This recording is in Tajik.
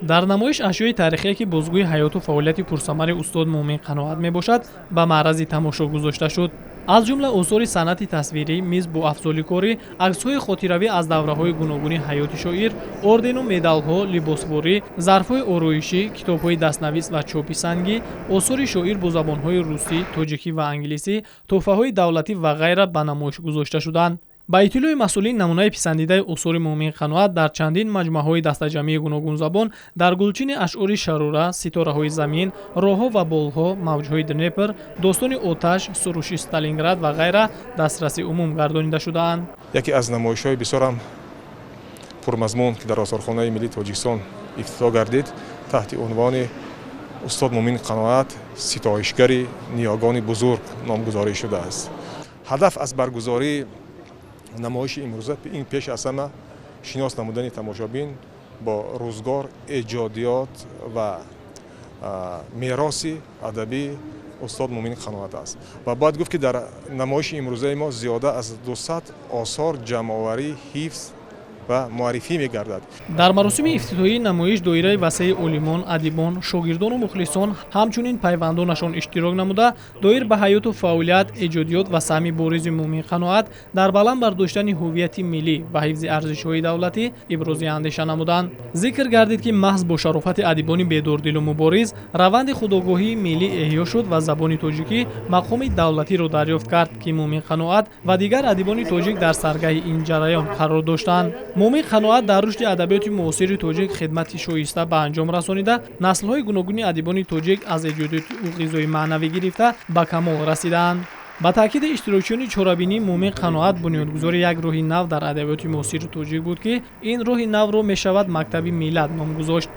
Дар намоиш ашёи таърихие, ки бозгӯи ҳаёту фаъолияти пурсамари устод Муъмин Қаноат мебошад, ба маърази тамошо гузошта шуд. Аз ҷумла осори санъати тасвирӣ, миз бо афзоли корӣ, аксҳои хотиравӣ аз давраҳои гуногуни ҳаёти шоир, ордену медалҳо, либосворӣ, зарфҳои ороишӣ, китобҳои дастнавис ва чопи сангӣ, осори шоир бо забонҳои русӣ, тоҷикӣ ва англисӣ, тӯҳфаҳои давлатӣ ва ғайра ба намоиш гузошта шуданд. Ба иттилои масъулин, намунаи писандидаи осори Муъмин Қаноат дар чандин маҷмӯаҳои дастаҷамъии гуногунзабон дар гулчини ашъори «Шарора», «Ситораҳои замин», «Роҳҳо ва болҳо», «Мавҷҳои Днепр», «Достони оташ», «Суруши Сталинград» ва ғайра дастраси умум гардонида шудаанд. Яке аз намоишҳои бисёрам пурмазмун, ки дар Осорхонаи миллии Тоҷикистон ифтитоҳ гардид, таҳти унвони «Устод Муъмин Қаноат: ситоишгари ниёгони бузург» номгузорӣ шудааст. Ҳадаф аз баргузории намоиши имрӯза ин пеш аз ҳама шинос намудани тамошобин бо рӯзгор, эҷодиёт ва мероси адабии устод Муъмин Қаноат аст. Ва бояд гуфт, ки дар намоиши имрӯзаи мо зиёда аз 200 осор ҷамъоварӣ, ҳифз ва муаррифӣ мегардад. Дар маросими ифтитоҳии намоиш доираи васеи олимон, адибон, шогирдону мухлисон, ҳамчунин пайвандонашон иштирок намуда, доир ба ҳаёту фаъолият, эҷодиёт ва саҳми боризи Муъмин Қаноат дар баланд бардоштани ҳуввияти миллӣ ва ҳифзи арзишҳои давлатӣ ибрози андеша намуданд. Зикр гардид, ки маҳз бо шарофати адибони бедордилу мубориз раванди худогоҳии миллӣ эҳё шуд ва забони тоҷикӣ мақоми давлатиро дарёфт кард, ки Муъмин Қаноат ва дигар адибони тоҷик дар саргаҳи ин ҷараён қарор доштанд. Муъмин Қаноат дар рушди адабиёти муосири тоҷик хидмати шоиста ба анҷом расонида, наслҳои гуногуни адибони тоҷик аз эҷодиёти ӯ ғизои маънавӣ гирифта, ба камол расидаанд. Ба таъкиди иштирокчиёни чорабинӣ, Муъмин Қаноат бунёдгузори як роҳи нав дар адабиёти муосири тоҷик буд, ки ин роҳи навро мешавад мактаби миллат ном гузошт.